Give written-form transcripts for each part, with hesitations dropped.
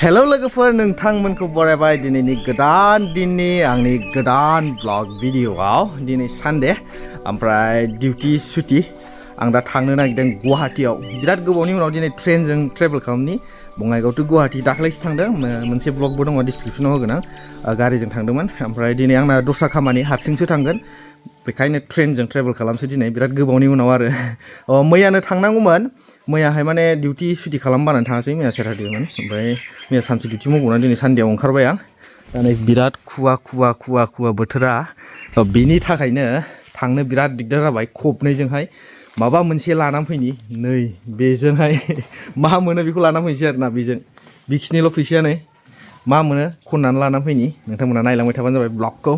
Hello लोगोफोर नोंथांमोनखौ बरायबाय दिनैनि गोदान दिननि आंनि गोदान ब्लग भिडिअआव दिनै सानडे ओमफ्राय डिउटी सुटि आं दा थांनो नागिरदों गुवाहाटीयाव बिराद गोबावनि उनाव दिनै ट्रेनजों ट्रेभेल खालामनि बङाइगाव टु गुवाहाटी दाख्लैसो थांदों मोनसे ब्लगबो दङ डिसक्रिपसनाव होगोन आं गारिजों थांदोंमोन ओमफ्राय दिनै आंना दस्रा खामानि हारसिंसो थांगोन बेखायनो ट्रेनजों ट्रेभेल खालामसै दिनै बिराद गोबावनि उनाव आरो मैयानो थांनांगौमोन मैयाहाय माने डिउटी सुटि खालामबानानै थाङासै मैया सेटारडेमोन ओमफ्राय मैया सानसे डिउटी मावबावनानै दिनै सानडेआव ओंखारबाय आं दा नै बिराद खुवा बोथोरा बेनि थाखायनो थांनो बिराद दिगदार जाबाय खबनैजोंहाय माबा मोनसे लानानै फैनि नै बेजोंहाय मा मोनो बेखौ लानानै फैनोसै आरोना बेजों बिखिनिल' फैसाया नै मा मोनो खननानै लानानै फैनि नोंथांमोना नायलांबाय थाबानो जाबाय ब्लगखौ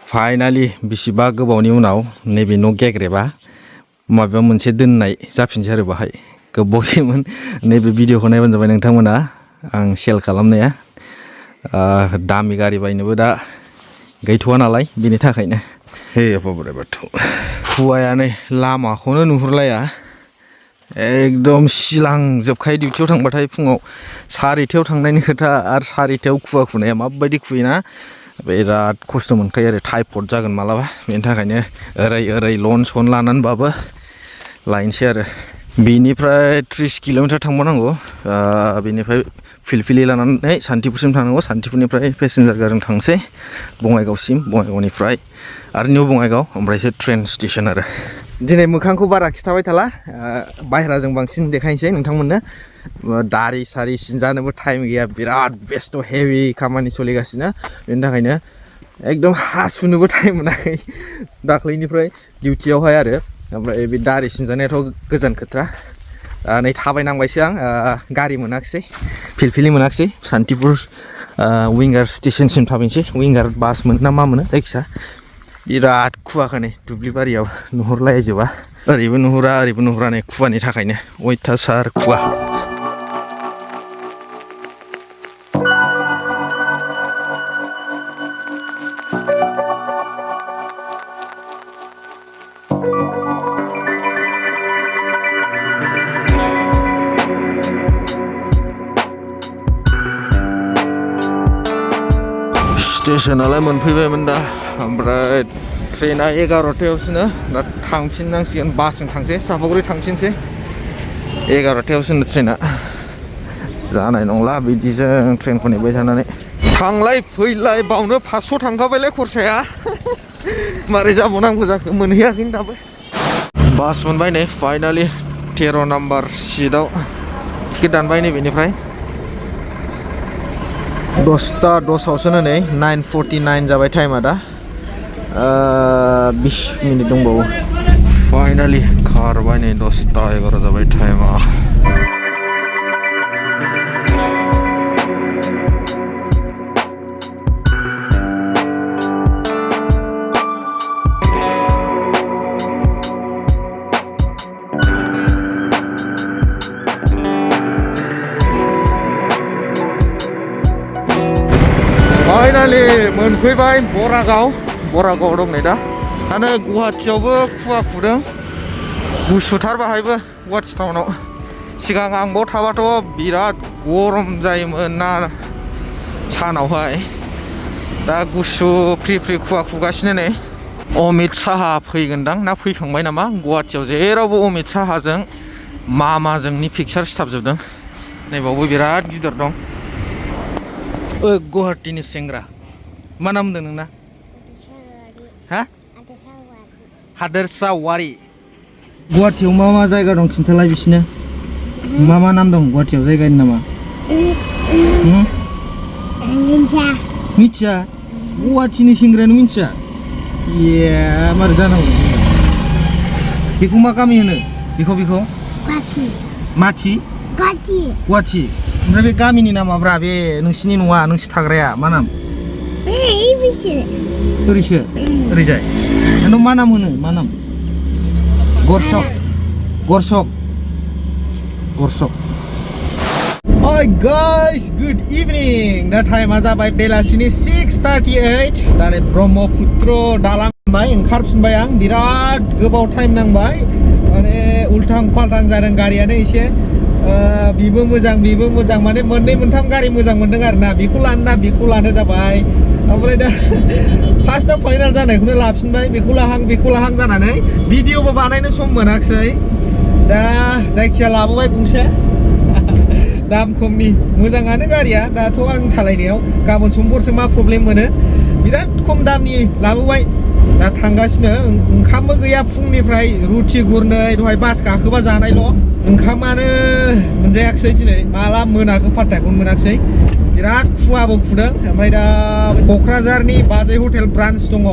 फाइनालि बिसिबा गोबावनि उनाव नैबे न' गेग्रेबा माबा मोनसे दोननाय जाफिनसै आरो बाहाय गोबावसैमोन नैबे भिडिअखौ नायबानो जाबाय नोंथांमोना आं सेल खालामनाया दामि गारि बायनोबो दा गैथ'वा नालाय बेनि थाखायनो हे बोराइ बाथौ खुवाया नै लामाखौनो नुहुरलाया एकदम सिलांजोबखायो डिउटियाव थांबाथाय फुङाव 4:30 थांनायनि खोथा आरो 4:30 खुवा खुनाया माबायदि खुयोना बिराद खस्थ' मोनखायो आरो टाइफड जागोन मालाबा बेनि थाखायनो ओरै लन सन लानानैबाबो लायनोसै आरो बेनिफ्राय 30 किल'मिटार थांबावनांगौ बेनिफ्राय फिलफिलि लानानै सान्तिपुरसिम थांनांगौ सान्तिपुरनिफ्राय पेसेन्जार गारिजों थांसै बङाइगावसिम बङाइगावनिफ्राय आरो निउ बङाइगाव ओमफ्रायसो ट्रेन स्टेसन आरो दिनै मोखांखौ बारा खिथाबाय थाला बाहेराजों बांसिन देखायनोसै नोंथांमोननो दारि सारि सिनजानोबो टाइम गैया बिराद बेस्थ' हेभि खामानि सोलिगासिनो बेनि थाखायनो एकदम हासुनोबो टाइम मोनाखै दाख्लैनिफ्राय डिउटियावहाय आरो ओमफ्राय बे दारि सिनजानायाथ' गोजान खोथा नै थाबायनांबायसो आं गारि मोनाखिसै फिलफिलि मोनाखिसै सान्तिपुर विंगार स्टेशनसिम थाबायनोसै विंगार बास मोनो ना मा मोनो जायखिया बिराद खुवाखा नै दुब्लि बारियाव नुहुरलायजोबा ओरैबो नुहुरा नै खुवानि थाखायनो अयथासार खुवा स्टेशनालाय मोनफैबायमोन दा ओमफ्राय ट्रेना 11:00 दा थांफिननांसिगोन बासजों थांसै सापागुरि थांफिनसै 11:00 ट्रेना जानाय नंला बिदिजों ट्रेनखौ नेबाय थानानै थांलाय फैलाय बावनो 500 थांखाबायलाय खरसाया मारै जाबावनांगौ जाखो मोनहैयाखैनो दाबो बास मोनबाय नै फाइनालि 13 नाम्बार सिटआव टिकेट दानबाय नै बेनिफ्राय 10:10 नै 9:49 जाबाय टाइमा दा 20 मिनिट दंबावो फाइनालि खारबाय नै 10:11 जाबाय टाइमा फाइनालि मोनफैबाय बरागाव दं नै दा आरो गुवाहाटीयावबो खुवा खुदों गुसुथार बाहायबो गुवाहाटी टाउनाव सिगां आं बाव थाबाथ' बिराद गरम जायोमोन ना सानावहाय दा गुसु फ्रि खुवा खुगासिनो नै अमित साहा फैगोनदां ना फैखांबाय नामा गुवाहाटीयाव जेरावबो अमित साहाजों मामाजोंनि पिकचार सिथाबजोबदों नैबावबो बिराद गिदिर दं गुवाहाटीनि सेंग्रा मा नाम होनदों नोंना हा हादोरसावारि गुवाहाटीयाव मा जायगा दं खिन्थालाय बिसिनो मा नाम दं गुवाहाटीयाव जायगानि नामा मिथिया गुवाहाटीनि सेंग्रायानो मिथिया मारै जानांगौ बेखौ मा गामि होनो बेखौ माथि गुवाहाटी ओमफ्राय बे गामिनि नामाब्रा बे नोंसिनि न'आ नोंसि थाग्राया मा नाम ओरैसो ओरैजाय नोंनाव मा नाम होनो मा नाम गरसक Hi guys, good evening. दा टाइमा जाबाय बेलासिनि 6:38 दा नै ब्रह्मपुत्र दालां बाय ओंखारफिनबाय आं बिराद गोबाव टाइम नांबाय माने उल्थां फाल्थां जादों गारियानो एसे बिबो मोजां माने मोननै मोनथाम गारि मोजां मोनदों आरोना बेखौ लानो जाबाय ओमफ्राय दा फार्स्टआव फाइनाल जानायखौनो लाफिनबाय बेखौ लाहां जानानै भिडिअबो बानायनो सम मोनाखिसै दा जायखिया लाबोबाय गंसे दाम खमनि मोजाङानो गारिया दाथ' आं सालायनायाव गाबोन समफोरसो मा प्रब्लेम मोनो बिराद खम दामनि लाबोबाय दा थांगासिनो ओंखामबो गैया फुंनिफ्राय रुटि गुरनै दहाय बास गाखोबा जानायल' ओंखामानो मोनजायाखिसै दिनै माला मोनाखो पात्ताखौनो मोनाखिसै बिराद खुवाबो खुदों ओमफ्राय दा क'क्राझारनि बाजै हटेल ब्रान्स दङ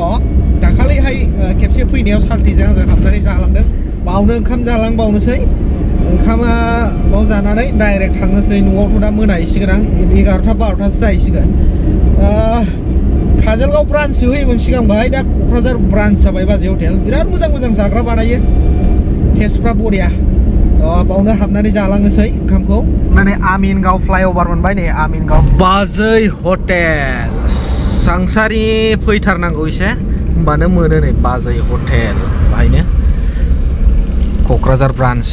दाखालिहाय खेबसे फैनायाव साल्टिजों आंजों हाबनानै जालांदों बावनो ओंखाम जालांबावनोसै ओंखामा बाव जानानै डाइरेक्ट थांनोसै न'आवथ' दा मोनाहैसिगोन आं 11टा 12टासो जाहैसिगोन काजलगाव ब्रान्चसो होयोमोन सिगां बाहाय दा क'क्राझार ब्रान्च जाबाय बाजै हटेल बिराद मोजां जाग्रा बानायो टेस्टफ्रा बरिया बावनो हाबनानै जालांनोसै ओंखामखौ माने आमिनगाव फ्लाइअभार मोनबाय नै आमिनगाव बाजै हटेल सांसारि फैथारनांगौ एसे होमबानो मोनो नै बाजै हटेल बाहायनो क'क्राझार ब्रान्च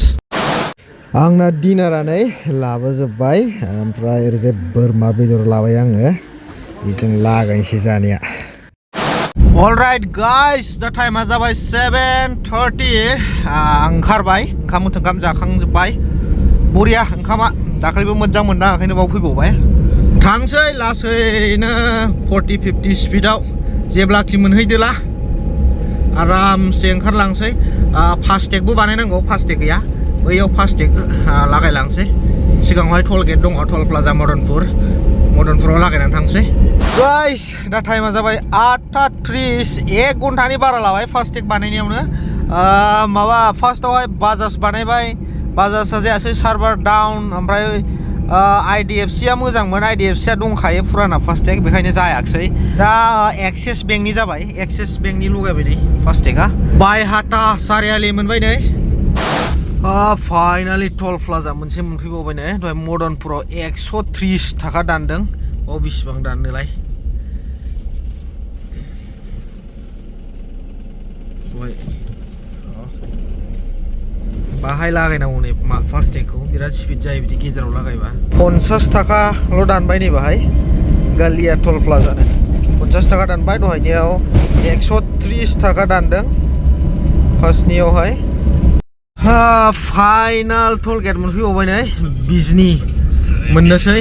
आंना डिनारा नै लाबोजोब्बाय ओमफ्राय ओरैजाय बोरमा बेदर लाबाय आङो बेजों लागायनोसै जानाया अलराइट गाइस दा टाइमा जाबाय 7:30 ओंखारबाय ओंखाम जाखांजोब्बाय बरिया ओंखामा दाखालिबो मोजां मोनदां ओंखायनो बाव फैबावबाय थांसै लासैनो 40-50 स्पिडाव जेब्लाखि मोनहैदोला आरामसे ओंखारलांसै फास्टेगबो बानायनांगौ फास्टेग गैया बैयाव फास्टेग लागायलांसै सिगाङावहाय टल गेट दङ टल प्लाजा मदनपुराव लागायनानै थांसै गाइस दा टाइमा जाबाय 8:30 1 घन्टानि बारा लाबाय फास्टेग बानायनायावनो माबा फार्स्टआवहाय बाजाज बानायबाय बाजाजआ जायासै सार्भार डाउन ओमफ्राय IDFCआ मोजांमोन IDFCआ दंखायो फुराना फास्टेग बेखायनो जायाखिसै दा एक्सिस बेंकनि जाबाय एक्सिस बेंकनि लगायबाय नै फास्टेगआ बायहाटा सारियालि मोनबाय नै फाइनालि टल प्लाजा मोनसे मोनफैबावबाय नै दहाय मदनपुराव 130 थाखा दानदों बेसेबां दाननोलाय बाहाय लागायनांगौ नै फास्टेगखौ बिराद स्पिड जायो बिदि गेजेराव लागायबा 50 थाखाल' दानबाय नै बाहाय गालिया टल प्लाजानो 50 थाखा दानबाय दहायनियाव 130 थाखा दानदों फार्स्टनियावहाय फाइनाल टल गेट मोनफैबावबाय नै बिजनि मोननोसै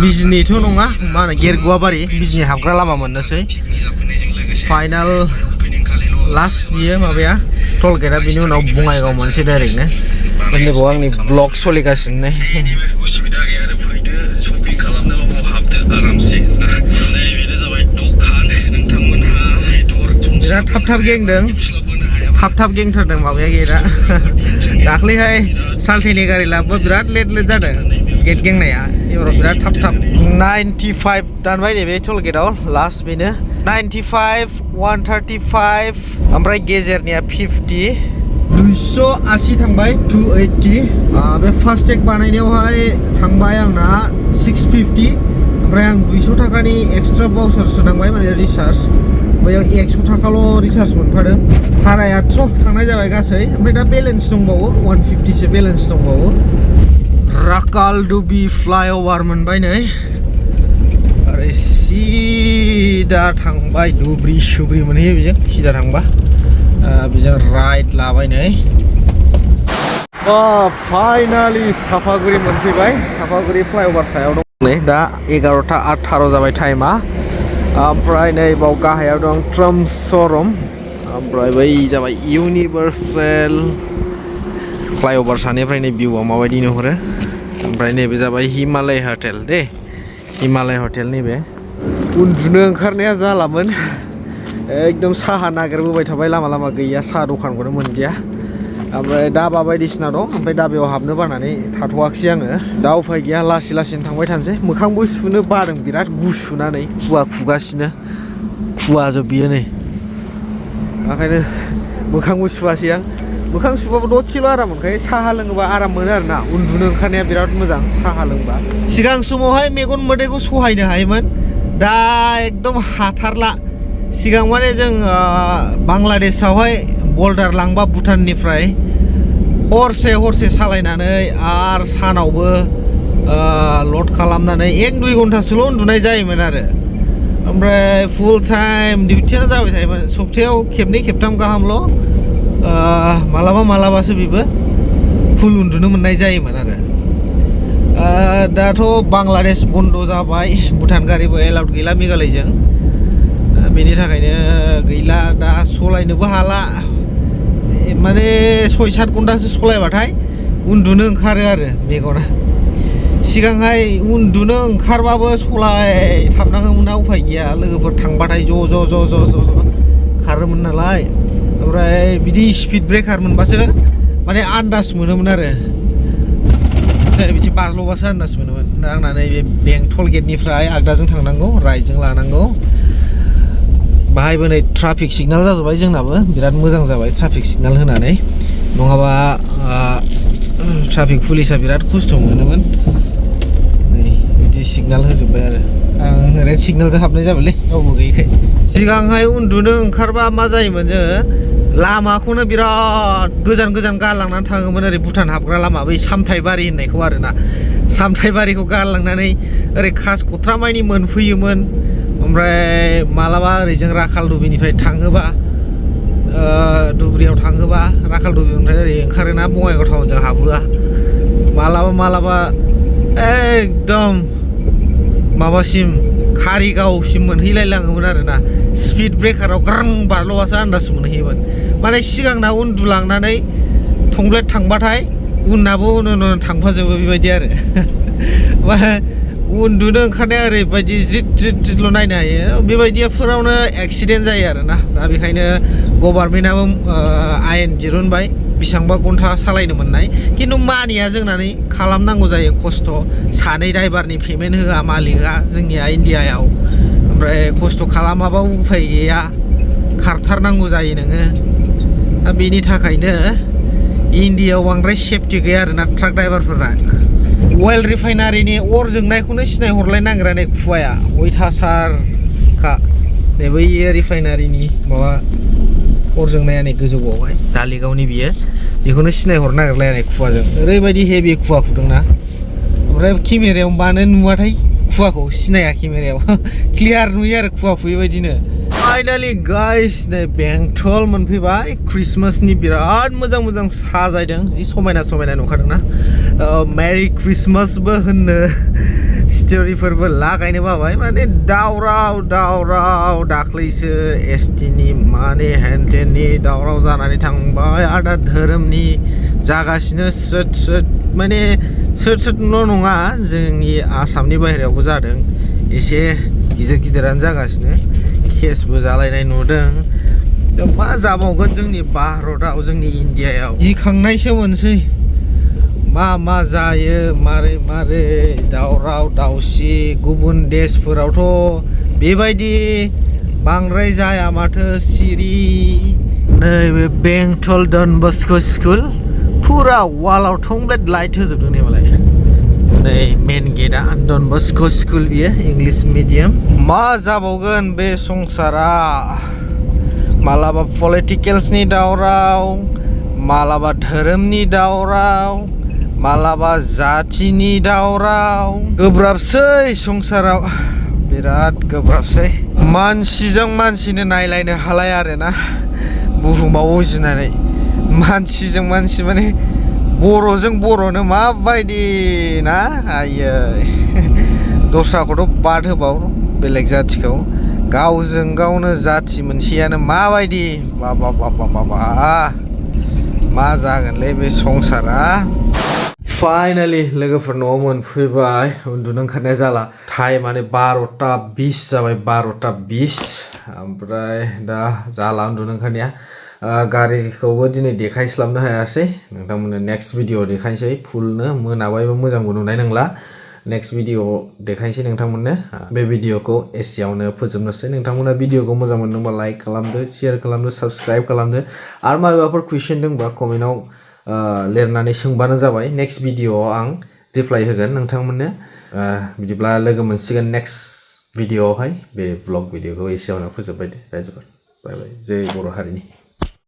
बिजनिथ' नङा मा होनो गेरगुवाबारि बिजनि हाबग्रा लामा मोननोसै फाइनाल लास्ट बियो माबाया टल गेटआ बिनि उनाव बङाइगाव मोनसे डाइरेक्टनो नैबाव आंनि ब्लग सोलिगासिनो नै उसुबिदा गैया आरो फैदो शपिं खालामनोबाबो हाबदो आरामसे नैबेनो जाबाय दखान नोंथांमोनहा बिराद थाब गेंदों थाब गेंथारदों माबाया गेटआ दाख्लैहाय साल्टिनि गारि लाबोबा बिराद लेट जादों गेट गेंनाया एबाराव बिराद थाब 95 दानबाय नै बे टल गेटआव लास्ट बेनो 95 135 ओमफ्राय गेजेरनिया 50 280 थांबाय 280 बे फास्टेग बानायनायावहाय थांबाय आंना 650 ओमफ्राय आं 200 थाखानि एक्सट्रा बाउचार सोनांबाय माने रिचार्ज बैयाव 100 थाखाल' रिचार्ज मोनफादों भारायाथ' थांनाय जाबाय गासै ओमफ्राय दा बेलेन्स दंबावो 150 सो बेलेन्स दंबावो राकालडुबि फ्लाइअभार मोनबाय नै ओरै सिदा थांबाय दुब्रि सुब्रि मोनहैयो बेजों सिदा थांबा बेजों राइट लाबाय नै फाइनालि साफागुरि मोनफैबाय साफागुरि फ्लाइअभार सायाव दं नै दा 11:18 जाबाय टाइमा ओमफ्राय नै बाव गाहायाव दं ट्राम श'रुम ओमफ्राय बै जाबाय इउनिभार्सेल फ्लाइअभार सानिफ्राय नै भिउआ माबायदि नुहुरो ओमफ्राय नैबे जाबाय हिमालय हटेल दे हिमालय हटेल नैबे उन्दुनो ओंखारनाया जालामोन एकदम साहा नागिरबोबाय थाबाय लामा गैया साहा दखानखौनो मोनदिया ओमफ्राय दाबा बायदिसिना दं ओमफ्राय दाबायाव हाबनो बानानै थाथ'वाखिसै आङो दा उफाय गैया लासैनो थांबाय थानोसै मोखांबो सुनो बादों बिराद गुसुनानै खुवा खुगासिनो खुवाजोब बियो नै ओंखायनो मोखांबो सुवासै आं मोखां सुबाबो दसेल' आराम मोनखायो साहा लोङोबा आराम मोनो आरोना उन्दुनो ओंखारनाया बिराद मोजां साहा लोंबा सिगां समावहाय मेगन मोदैखौ सहायनो हायोमोन दा एकदम हाथारला सिगां माने जों बांलादेशआवहाय बर्डार लांबा भुटाननिफ्राय हरसे सालायनानै आरो सानावबो लड खालामनानै 1-2 घन्टासोल' उन्दुनाय जायोमोन आरो ओमफ्राय फुल टाइम डिउटियानो जाबाय थायोमोन सप्तायाव खेबनै खेबथाम गाहामल' मालाबासो बेबो फुल उन्दुनो मोननाय जायोमोन आरो दाथ' बांलादेश बन्द जाबाय भुटान गारिबो एलाउड गैला मेघालयजों बेनि थाखायनो गैला दा सलायनोबो हाला माने 6-7 घन्टासो सलायबाथाय उन्दुनो ओंखारो आरो मेगना सिगांहाय उन्दुनो ओंखारबाबो सलायथाबनाङोमोन उफाय गैया लोगोफोर थांबाथाय ज' खारोमोन नालाय ओमफ्राय बिदि स्पिड ब्रेकार मोनबासो माने आन्दाज मोनोमोन आरो बिदि बाज्ल'बासो आन्दाज मोनोमोन आंना नैबे बेंटल गेटनिफ्राय आगदाजों थांनांगौ राइटजों लानांगौ बाहायबो नै ट्राफिक सिगनाल जाजोब्बाय जोंनाबो बिराद मोजां जाबाय ट्राफिक सिगनाल होनानै नङाबा ट्राफिक पुलिसा बिराद खस्थ' मोनोमोन नै बिदि सिगनाल होजोब्बाय आरो आं रेड सिगनालजों हाबनाय जाबायलै रावबो गैयैखाय सिगांहाय उन्दुनो ओंखारबा मा जायोमोन जोङो लामाखौनो बिराद गोजान गारलांनानै थाङोमोन ओरै भुटान हाबग्रा लामा बै सामथाइबारि होननायखौ आरोना सामथाइबारिखौ गारलांनानै ओरै कासकट्रामानि मोनफैयोमोन ओमफ्राय मालाबा ओरैजों राखालदुबिनिफ्राय थाङोबा धुब्रियाव थाङोबा राखालदुबिनिफ्राय ओरै ओंखारोना बङाइगाव टाउनजों हाबोआ मालाबा एकदम माबासिम कारिगावसिम मोनहैलायलाङोमोन आरोना स्पिड ब्रेकाराव ग्रां बारल'बासो आन्दाज मोनहैयोमोन माने सिगांना उन्दुलांनानै थंब्लेट थांबाथाय उननाबो उन थांफाजोबो बेबायदि आरो उन्दुनो ओंखारनाया ओरैबायदि जिद-जिदल' नायनो हायो बेबायदिफोरावनो एक्सिडेन्ट जायो आरोना दा बेखायनो गभर्नमेन्टआबो आयेन दिरुनबाय बेसेबांबा घन्टा सालायनो मोननाय खिन्थु मानिया जोंनानै खालामनांगौ जायो खस्थ' सानै ड्राइभारनि पेमेन्ट होआ मालिकआ जोंनिया इन्डियायाव ओमफ्राय खस्थ' खालामाबा उफाय गैया खारथारनांगौ जायो नोङो दा बेनि थाखायनो इन्डियायाव बांद्राय सेफटि गैया आरोना ट्राक ड्राइभारफोरा अइल रिफाइनारिनि अर जोंनायखौनो सिनायहरलाय नागिरा नै खुवाया अयथासारखा नै बै रिफाइनारिनि माबा अर जोंनाया नै गोजौआवहाय दालिगावनि बियो बेखौनो सिनायहरनो नागिरलाया नै खुवाजों ओरैबायदि हेभि खुवा खुदोंना ओमफ्राय केमेरायाव मानो नुवाथाय खुवाखौ सिनाया केमेरायाव क्लियार नुयो आरो खुवा फुयैबायदिनो फाइनालि गाइस नै बेंटल मोनफैबाय क्रिसमासनि बिराद मोजां साजायदों जि समायना नुखादोंना मेरि क्रिसमासबो होननो स्ट'रिफोरबो लागायनो बाबाय माने दावराव दाख्लैसो एसटिनि माने हेनटेननि दावराव जानानै थांबाय आरो दा धोरोमनि जागासिनो स्रोद माने स्रोदल' नङा जोंनि आसामनि बाहेरायावबो जादों एसे गिदिरानो जागासिनो केसबो जालायनाय नुदों मा जाबावगोन जोंनि भारतआव जोंनि इन्डियायाव गिखांनायसो मोनसै मा जायो मारै दावराव दावसि गुबुन देशफोरावथ' बेबायदि बांद्राय जाया माथो सिरि नैबे बेंटल डन बस्क' स्कुल फुरा वालाव थंब्लेट लाइट होजोबदों नै मालाय नै मेन गेटआ डन बस्क' स्कुल बियो इंलिश मिडियाम मा जाबावगोन बे संसारा मालाबा पलिटिकेल्सनि दावराव मालाबा धोरोमनि दावराव मालाबा जातिनि दावराव गोब्राबसै संसाराव बिराद गोब्राबसै मानसिजों मानसिनो नायलायनो हालाय आरोना बुहुमाव उजिनानै मानसिजों मानसि माने बर'जों बर'नो माबायदि ना आयै दस्राखौथ' बाद होबाव बेलेग जाथिखौ गावजों गावनो जाथि मोनसेयानो माबायदि मा जागोनलै बे संसारा फाइनालि लोगोफोर न'आव मोनफैबाय उन्दुनो ओंखारनाय जाला टाइमानो 12:20 जाबाय 12:20 ओमफ्राय दा जाला उन्दुनो ओंखारनाया गारिखौबो दिनै देखायस्लाबनो हायासै नोंथांमोननो नेक्स्ट भिडिअ देखायनोसै फुलनो मोनाबायबो मोजांबो नुनाय नंला नेक्स्ट भिडिअ देखायनोसै नोंथांमोननो बे भिडिअखौ एसेयावनो फोजोबनोसै नोंथांमोना भिडिअखौ मोजां मोनदोंबा लाइक खालामदो शेयार खालामदो साबस्क्राइब खालामदो आरो माबाफोर कुइसन दंबा कमेन्टआव लिरनानै सोंबानो जाबाय नेक्स्ट भिडिअआव आं रिप्लाइ होगोन नोंथांमोननो बिदिब्ला लोगो मोनसिगोन नेक्स्ट भिडिअआवहाय बे ब्लग भिडिअखौ एसेयावनो फोजोबबाय दे रायजोफोर बाय बाय जय बर' हारिनि